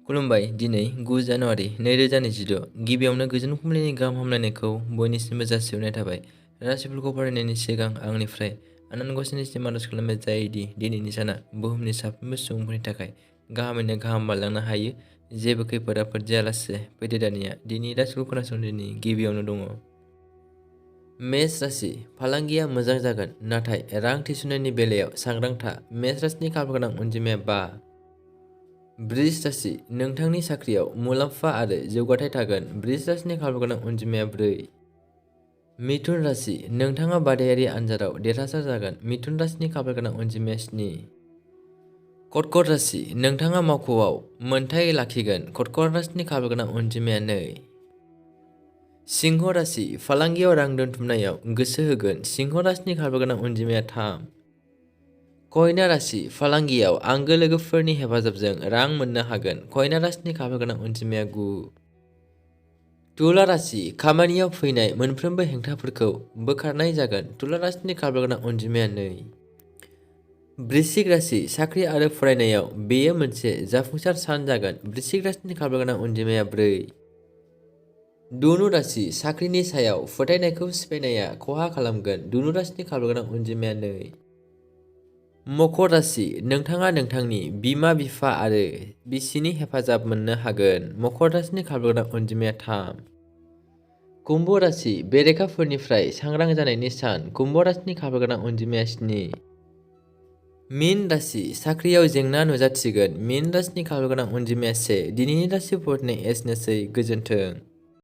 खुलुमबाय। दिनै 9 जानुवारि 2026 गिबियावनो गोजोन फुंबिलिनि गाहाम हामलायनायखौ बयनिसिमबो जासिहरनाय थाबाय। राशिफोरखौ फरायनायनि सिगां आंनिफ्राय आनान गसाइनिसिम आरज खालामनाय जायोदि दिनैनि साना बुहुमनि साफ्रोमबो सुबुंफोरनि थाखाय गाहामैनो गाहाम बारलांनो हायो। जेबो खैफोद आफोद जायालासे फैदो दानिया दिनै राशिखौ खोनासंनायनि गिबियावनो दङ। मेष राशि फालांगिया मोजां जागोन, नाथाय रां थिसननायनि बेलायाव सांग्रां था। मेष राशिनि खाफाल गोनां अनजिमाया 5। बृष राशि नोंथांनि साख्रियाव मुलाम्फा आरो जौगाथाय थागोन। बृष राशिनि खाफाल गोनां अनजिमाया 4। मिथुन राशि नोंथाङा बादायारि आनजादाव देरहासार जागोन। मिथुन राशिनि खाफाल गोनां अनजिमाया 7। कर्कट राशि नोंथाङा मावख'आव मोनथाय लाखिगोन। कर्कट राशिनि खाफाल गोनां अनजिमाया 2। सिंह राशि फालांगियाव रां दोनथुमनायाव गोसो होगोन। सिंह राशिनि खाफाल गोनां अनजिमाया 3। कन्या राशि फालांगियाव आंगो लोगोफोरनि हेफाजाबजों रां मोननो हागोन। कन्या राशिनि खाफाल गोनां अनजिमाया 9। तुला राशि खामानियाव फैनाय मोनफ्रोमबो हेंथाफोरखौ बोखारनाय जागोन। तुला राशिनि खाफाल गोनां अनजिमाया 2। वृश्चिक राशि साख्रि आरो फरायनायाव बेयो मोनसे जाफुंसार सान जागोन। वृश्चिक राशिनि खाफाल गोनां अनजिमाया 4। धनु राशि साख्रिनि सायाव फोथायनायखौ सिफायनाया खहा खालामगोन। धनु राशिनि खाफाल गोनां अनजिमाया 2। मकर राशि नोंथाङा नोंथांनि बिमा-बिफा आरो बिसिनि हेफाजाब मोननो हागोन। मकर राशिनि खाफाल गोनां अनजिमाया 3। कुम्भ राशि बेरेखाफोरनिफ्राय सांग्रां जानायनि सान। कुम्भ राशिनि खाफाल गोनां अनजिमाया 7। मीन राशि साख्रियाव जेंना नुजाथिगोन। मीन राशिनि खाफाल गोनां अनजिमाया 1। दिनैनि राशि फरायनाय एसेनोसै। गोजोन्थों।